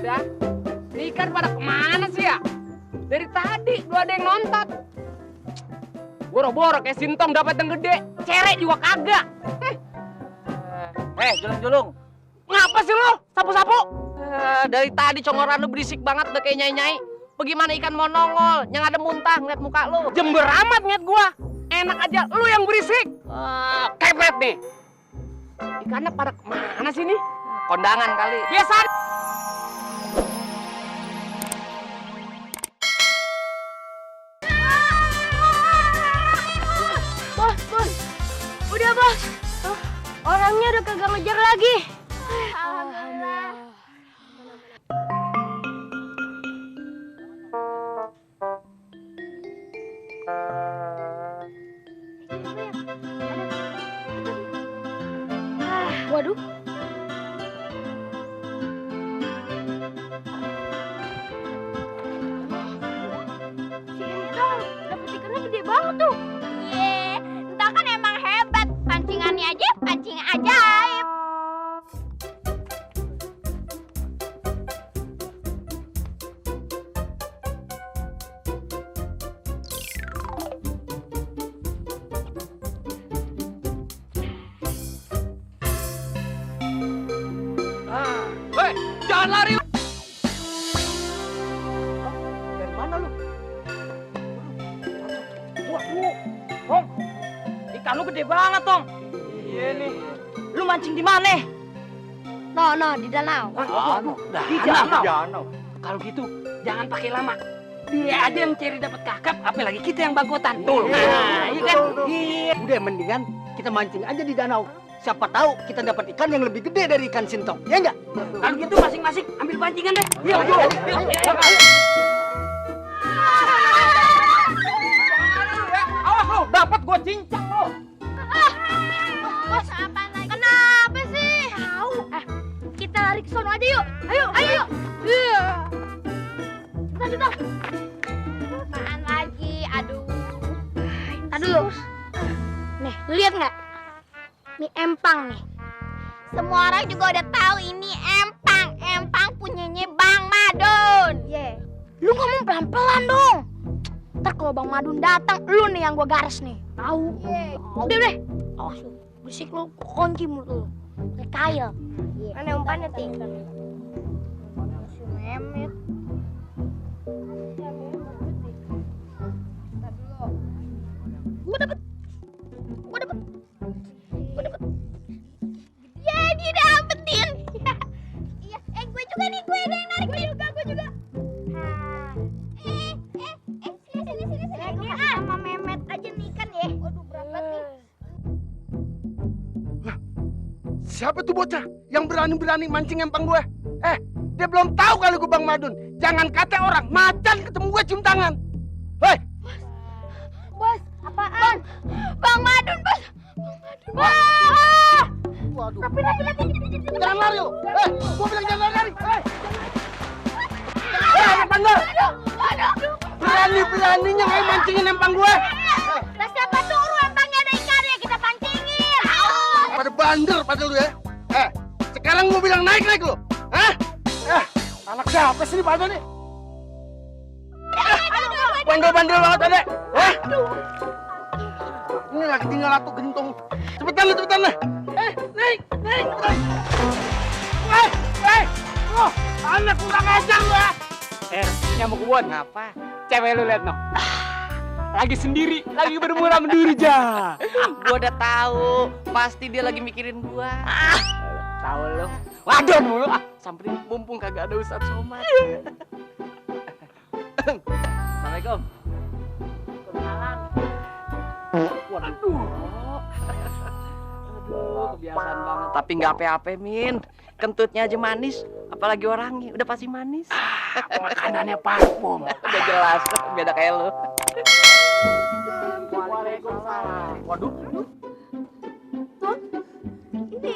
dah. Ini ikan pada kemana sih ya? Dari tadi gua ada yang nontot. Boro-boro kayak Sintong dapat yang gede, cerek juga kagak. Julung-julung. Ngapa sih lo? Sapu-sapu? Dari tadi congoran lu berisik banget udah kayak nyai-nyai. Bagaimana ikan mau nongol? Yang ada muntah ngeliat muka lu. Jember amat ngeliat gua. Enak aja lu yang berisik. Kepret nih. Ikannya pada kemana sih nih? Kondangan kali. Biasa. Bos. Udah, Bos. Orangnya udah kagak ngejar lagi. Alhamdulillah. Waduh. Si Entong dapet ikannya gede banget tuh. Entah kan emang hebat. Pancingannya aja pancing ajaib. Hei, jangan lari. Dari mana lu? Tong, ikan lu gede banget, Tong. Iya nih. Lu mancing di mana? No, di danau. Di danau. Kalau gitu, jangan pakai lama. Dia aja yang cari dapat kakap, apalagi kita yang bangkotan. Tuh. Nah, iya kan? Iya. Udah mendingan kita mancing aja di danau. Siapa tahu kita dapat ikan yang lebih gede dari ikan sintong. Ya enggak? Kalau gitu masing-masing ambil pancingan deh. Iya, ayo. Awas lo, dapat gua cincang lo. Bos, kenapa sih? Tahu. Kita lari ke sono aja yuk. Ayo. Iya. Kita. Apaan lagi? Aduh. Aduh. Nih, lu lihat nggak? Nih empang nih. Semua orang juga udah tahu ini empang. Empang punyanya Bang Madun. Yeah. Lu ngomong pelan-pelan dong. Ntar kalau Bang Madun datang, lu nih yang gua garis nih. Tahu? Udah. Awas lu. Berisik lu, kunci mulut lu. Kayak kail. Mana umpannya, Ting? Si Memet. Gua dapet. Ya, dia dapetin. Iya, gue juga nih, gue ada yang narik. Gue juga. Sini. Gue sama Memet aja nih kan ya. Waduh, berat banget nih. Siapa tuh bocah yang berani-berani mancing empang gue? Dia belum tahu kali gue Bang Madun. Jangan kata orang, macan ketemu gue cium tangan. Hei, Bos, apaan? Bang Madun, Bos. waduh. Tapi. Jangan lari lu. Gue bilang jangan lari. Empang gue. Berani-beraninya main mancingin empang gue. Lah siapa suruh empangnya ada ikannya kita pancingin? Pada bandel pada lu ya. Sekarang gue bilang naik lu. Anak siapa sih ini pada nih? Bandel-bandel banget ada. Ini lagi tinggal satu gentung. Cepetan lah. Naik. Oh, anak kurang ajar lu ya. Nyamuk kebun. Ngapa? Cewek lu liat no. Lagi sendiri, lagi bermurah menduri ja. Gua udah tahu. Pasti dia lagi mikirin gua. Tahu lu. Wadon mulu. Samperin mumpung kagak ada Ustadz Somad. Assalamualaikum. Waduh. Aduh, kebiasaan banget. Tapi nggak apa-apa, Min. Kentutnya aja manis. Apalagi orangnya, udah pasti manis. Makanannya parfum. Udah jelas, beda kayak lu. Waalaikumsalam. Waduh. Ini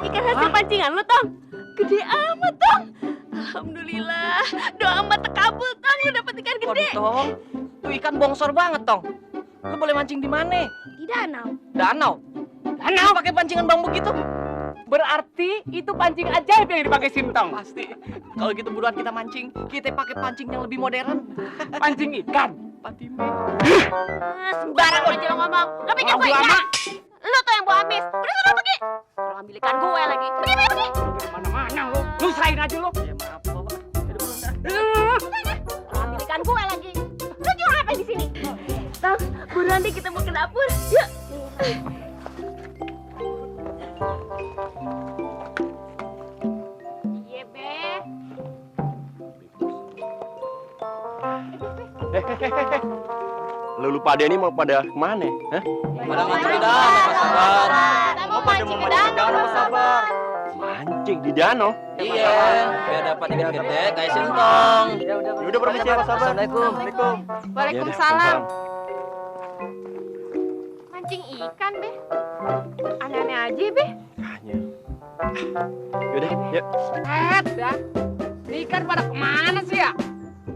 ikan hasil pancingan lu, Tong. Gede amat, Tong. Alhamdulillah. Doa amat terkabul, Tong. Lu dapet ikan gede. Tong, tuh ikan bongsor banget, Tong. Lu boleh mancing di mana? Di danau. Danau. Danau pakai pancingan bambu gitu. Berarti itu pancing ajaib yang dipakai Sintong. Pasti. Kalau gitu buruan kita mancing. Kita pakai pancing yang lebih modern. Pancing ikan. Fatime. Sembarang aja lo ngomong. Lo pikir gue ikan? Lo tuh yang bawa habis. Udah sana pergi. Lo ambil ikan gue lagi. Pergi, pergi, pergi. Mana-mana lo. Lu serahin aja lo. Ya maaf, Bapak. Lo ambil ikan gue lagi. Lo jual apa di sini? Tang, buruan deh kita mau ke dapur. Yuk. Iya, Be. Lu lupa dia ini mau pada kemana? Hah? Pada mancing di danau, Pak Sabar. Kita mau mancing ke danau, Sabar. Mancing di danau? Iya, biar dapat ikan gede kayak Sintong. Ya udah permisi ya Pak Sabar. Assalamualaikum. Waalaikumsalam. Mancing ikan, Be. Aneh-aneh aja, Be. Kayaknya. Yaudah, yuk. Dah. Ini ikan pada kemana sih ya?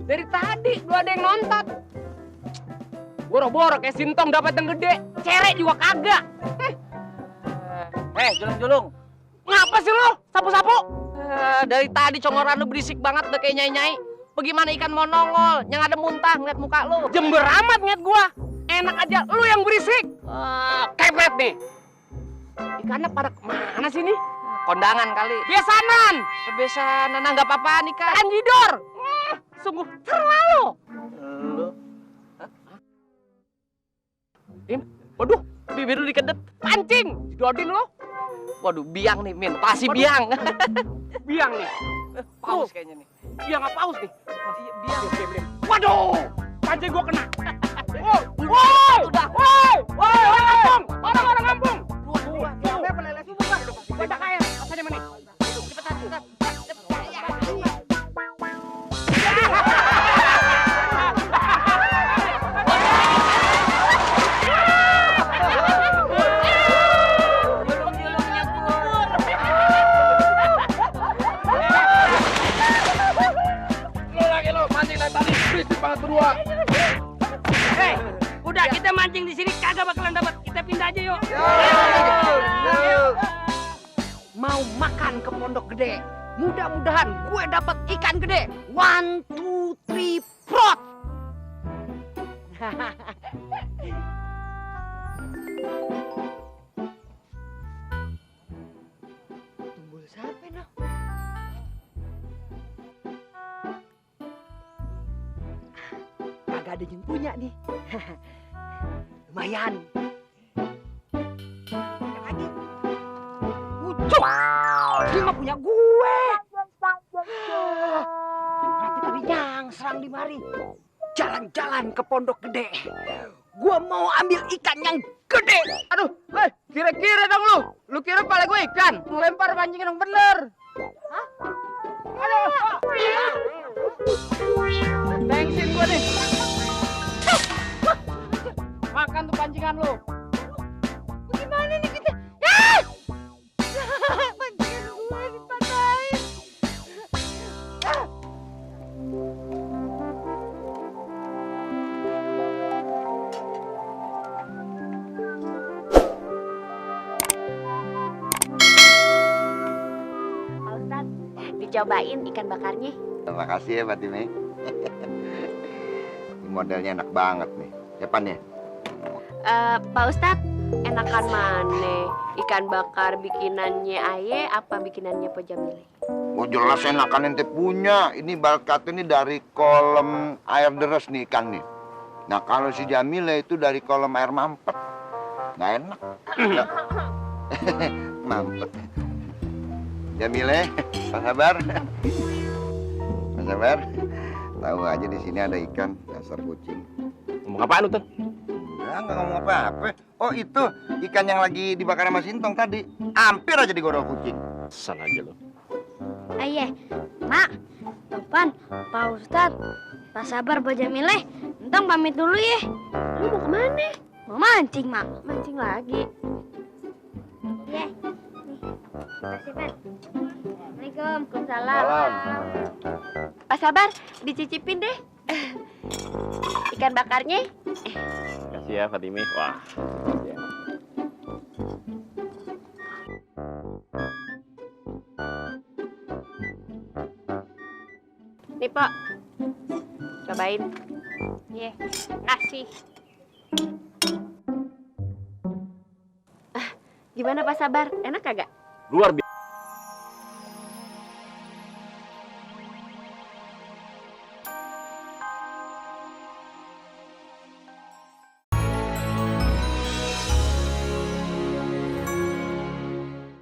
Dari tadi gua ada yang nontot. Boro-boro kayak Sintong dapat yang gede, cerek juga kagak. Julung-julung. Ngapa sih lo? Sapu-sapu? Dari tadi congoran lu berisik banget udah kayak nyai-nyai. Bagaimana ikan mau nongol? Yang ada muntah ngeliat muka lu. Jember amat ngeliat gua. Enak aja lu yang berisik. Kepret nih. Ikannya pada kemana sih nih? Kondangan kali. Biasanan. Kebiasaan nggak apa-apaan ikan. Ikan jidor. Sungguh terlalu. Lu. Waduh, bibir lu dikedep. Pancing. Didodin lo. Waduh, biang nih, Min. Pasti biang. Biang nih. Paus kayaknya nih. Biang apa paus nih? Biang. Waduh. Pancing gua kena. Woi. Udah. Woi. Woi, orang kampung. Orang kampung. Siapa pelele subuh kan? Kita kaya. Asalnya mana? Cepetan, cepetan. Udah kita mancing di sini kagak bakalan dapat. Kita pindah aja yuk. Mau makan ke pondok gede. Mudah-mudahan gue dapat ikan gede. 1, 2, 3, prot. Tumbul siapa noh? Kagak ada yang punya nih. Lumayan. Yang lagi. Ucuk. Dia mah punya gue. Berarti tadi yang serang di mari. Jalan-jalan ke pondok gede. Gua mau ambil ikan yang gede. Aduh, kira-kira dong lu. Lu kira kepala gue ikan? Ngelempar pancing yang bener. Hah? Aduh. Thanksin gua nih. Makan tuh pancingan lu. Gimana nih kita? Pancingan gue dipatahin. Pak Ustadz, dicobain ikan bakarnya. Terima kasih ya Fatime. Ini modelnya enak banget nih. Depan ya? Pak Ustadz, enakan mana? Ikan bakar bikinannya Aye apa bikinannya Po Jamile? Oh jelas enakan ente punya. Ini Balkat ini dari kolam air deres nih ikan nih. Nah kalau si Jamile itu dari kolam air mampet. Nggak enak. Mampet. Jamile, Pak Sabar. Pak Sabar. Tahu aja di sini ada ikan dasar kucing. Ngomong apaan lu tuh? Nggak ngomong apa-apa. Oh itu ikan yang lagi dibakar sama Sintong tadi. Hampir aja digorok kucing. Sana aja lu. Aye, Mak, Topan, Pak Ustadz, Pak Sabar, Po Jamile, Entong pamit dulu ya. Lu mau kemana? Mau mancing, Mak. Mancing lagi. Iya. Nih, kasih, Pak. Assalamualaikum. Waalaikumsalam. Pak Sabar, dicicipin deh. Ikan bakarnya. Kasih ya Fatime. Wah. Nih, Pak. Cobain. Iya, kasih. Gimana Pak Sabar? Enak kagak? Luar biasa.